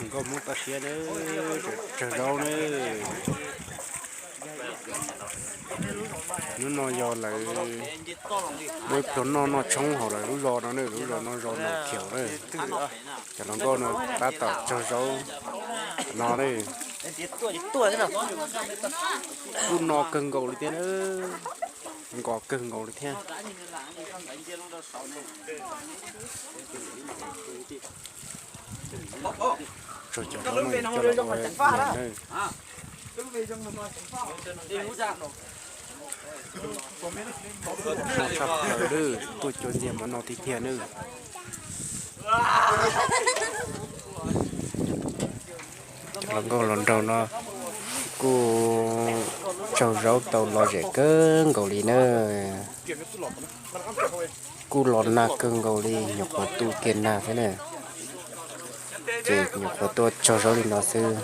Nkauj Hmoob toj siab nawb, tsawg zaub nawb. Hnub no yog lawv muab ib pluag noj noj tshoob hauv lawv lub zos no nawb, lub zos no zos Nom Khiaum nawb. Cov hluas nkauj no tab tom tsawg zaub no nawb. Kuj no kawg nkaus li thiab nawb, nkos kawg nkaus li thiab. Tso cov zaub no coj los ua ntxias nawb. No tshaj plaws nawb, tuaj cua ntxias mas no tiag tiag nawb. Cov hluas nkauj hluas nraug no kuj tsawg zaub tau lom zem kawg nkaus li nawb. Kuj los nag kawg nkaus li, nyuam qhuav tu kiag nag thiab na, ces nyuam qhuav tuaj tsawg zaub li no xwb.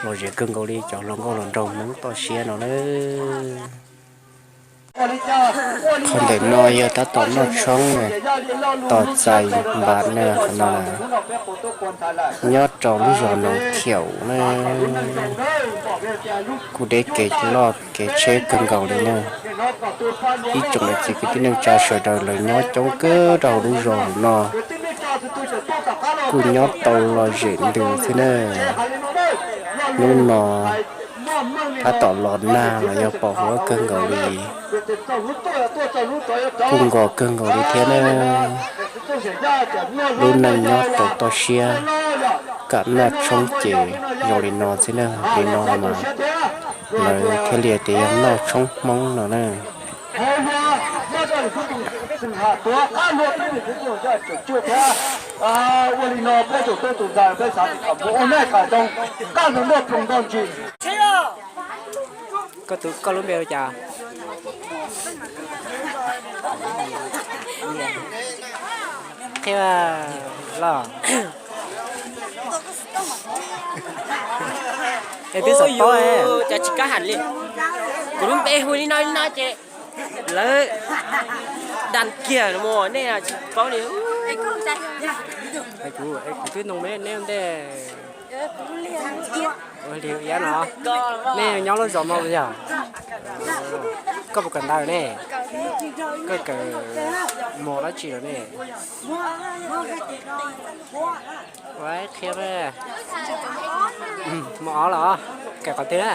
Lom zem kawg nkaus li cov hluas nkauj hluas nraug Hmoob toj siab no nawb. Qhov ntawm no yog tab tom noj tshoob na, tos txais npav na, qhov no nyob rau lub zos Noov Khiaum na. Kuj deb kev loj kev tsheb kawg nkaus li na. Ib tsoom niam txiv kwv tij neej tsa sawv daws lawv nyob coob kawg rau hauv lub zos hauv no, kuj nyob tau lom zem ntws xwb na. Hnub no tab tom los nag los yog pom huab kawg nkaus li, kuj nkos kawg nkaus li thiab na. Lub neej nyob rau toj siab, kam noj tshoob ces zoo li no xwb na. Li no mas lawv thiaj li tias yog noj tshoob Hmoob no na. Koj tus, koj lub npe ua cas? Qhia los. Es twb xav paub, cas tsis kam hais li. Kuv lub npe hu li no li no ces lawv dan kiag mus, nej tsis paub li. Kuv, kuv twb nug neb ua ntej. Ua li iab no, nej nyob lub zos no los yog? Koj puas kawm ntawv ne? Koj kawm mos dab tsi lawm ne? Ua qhia, mos ob los? Kawm qhov twg na?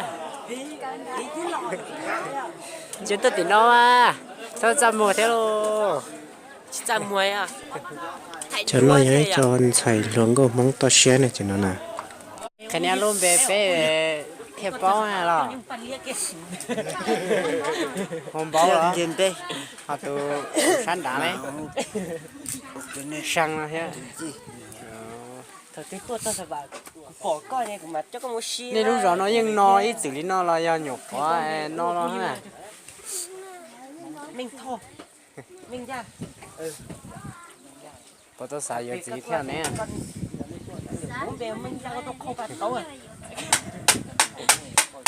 Ntsia tuaj tim no, txhob txaj muag thiab lauj. Cov no yog ib co ntxhais hluas nkauj Hmoob toj siab ne, cov no na. Qhia niab lub npe peb thiaj paub na los. Hu Npaub los? Ho tus sab nrad ne? Seeb no thiab. Nej lub zos no yeej no ib txwm li no los yog nyuam qhuav no los na? Puas tau xav yuav txiv thiab ne?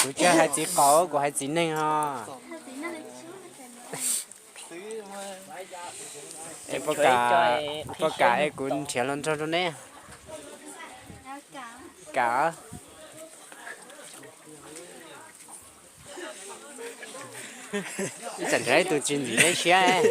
Kuv tsis hais txiv qaub, kuv hais txiv neeg ho. Es puas kam, puas kam es kuv nrhiav hluas nraug rau neb? Kam. Ib tsam nrhiav ib tug tsis ntxim neb siab.